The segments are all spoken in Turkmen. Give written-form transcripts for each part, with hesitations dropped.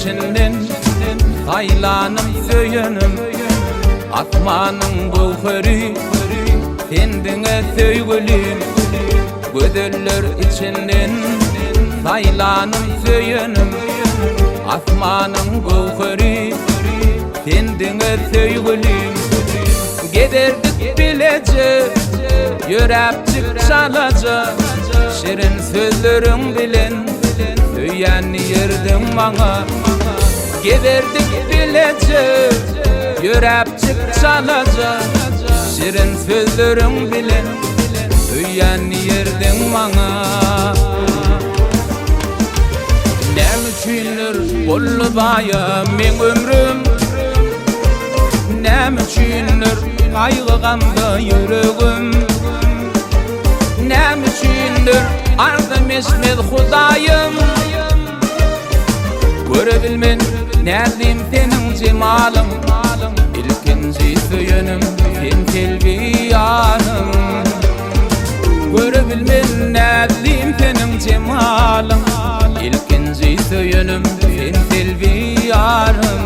içinden saýlanym söýenim Asmanyň göwheri sen diňe söýgülim Gözeller içinden saýlanym söýenim Asmanyň göwheri sen diňe söýgülim Gezerdik bileje ýöräpjik çalaja Şirin sözleriň bilen söýýän ýerdiň maňa Gezerdik bileje ýöräpjik çalaja Şirin sözleriň bilen söýýän ýerdiň maňa Näme üçindir boldy zaýa meň ömrüm Näme üçindir gaýgy gamda ýüregim Näme üçindir arzym eşitmez Hudaýym Görebilmen näzlim seniň jemalyň Ilkinji söýenim sen selbi ýarym Görebilmen näzlim seniň jemalyň Ilkinji söýenim sen selbi ýarym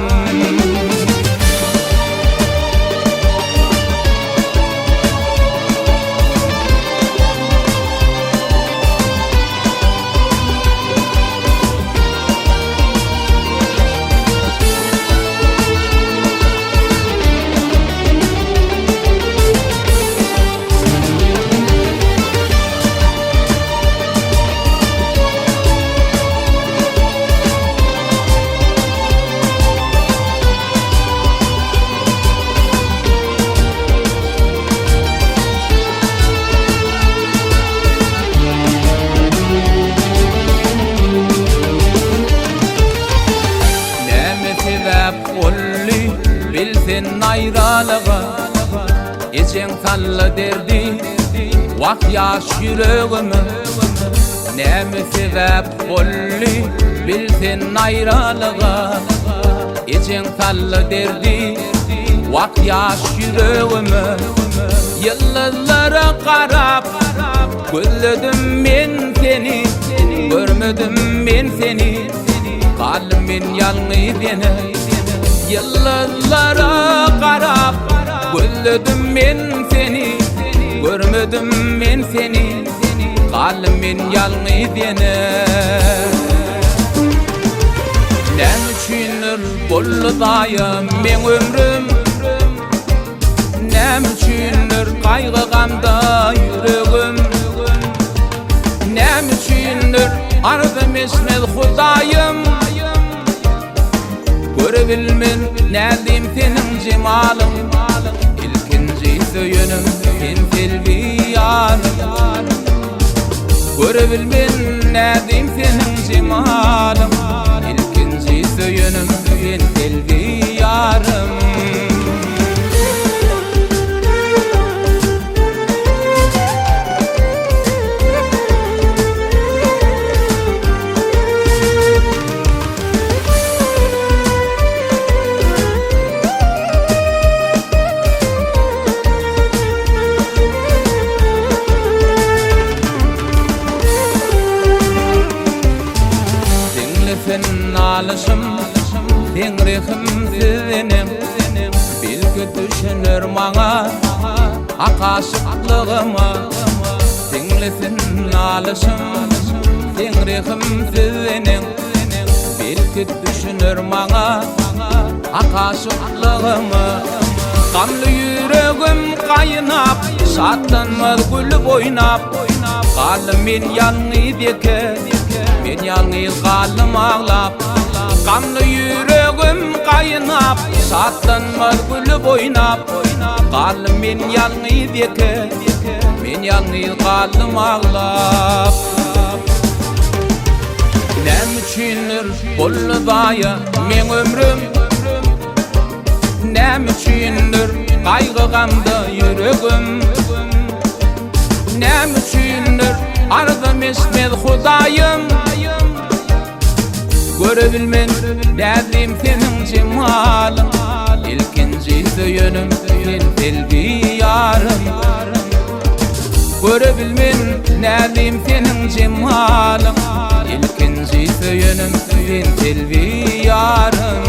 Näme sebäp boldy bilsen aýralyga Ejeň salla derdi wah ýaş ýüregime Näme sebäp boldy bilsen aýralyga Ejeň salla derdi wah ýaş ýüregime Ýyldyzlara garap gözledim men seni Görmedim men seni galdym men ýalňyz ýene Ýyldyzlara garap gözledim men seni Görmedim men seni galdym men ýalňyz ýene Näme üçindir boldy zaýa meň ömrüm Näme üçindir gaýgy gamda ýüregim Näme üçindir arzym eşmez Hudaýym Görebilmen näzim seniň jemalyň Ilkinji söýenim sen selbi ýarym Görebilmen näzim seniň jemalyň Ilkinji söýenim sen selbi ýarym Diňle sen nalyşym, seň rehimsiz eneň Belki düşüner maňa, hak aşyklygyma Diňle sen nalyşym, seň rehimsiz eneň Belki düşüner maňa, hak aşyklygyma Gamly ýüregim gaýnap, şatlanmaz gülüp oýnap Galdym men ýalňyz ýeke, men ýalňyz galdym aglap Gamly ýüregim gaýnap, şatlanmaz gülüp oýnap Galdym men ýalňyz ýeke, men ýalňyz galdym aglap Näme üçindir boldy zaýa meň ömrüm Näme üçindir gaýgy gamda ýüregim Näme üçindir arzym eşitmez Hudaýym Görebilmen näzlim seniň jemalyň Ilkinji söýenim sen selbi ýarym Görebilmen näzlim seniň jemalyň Ilkinji. Baky söýenim sen Selbi ýarym.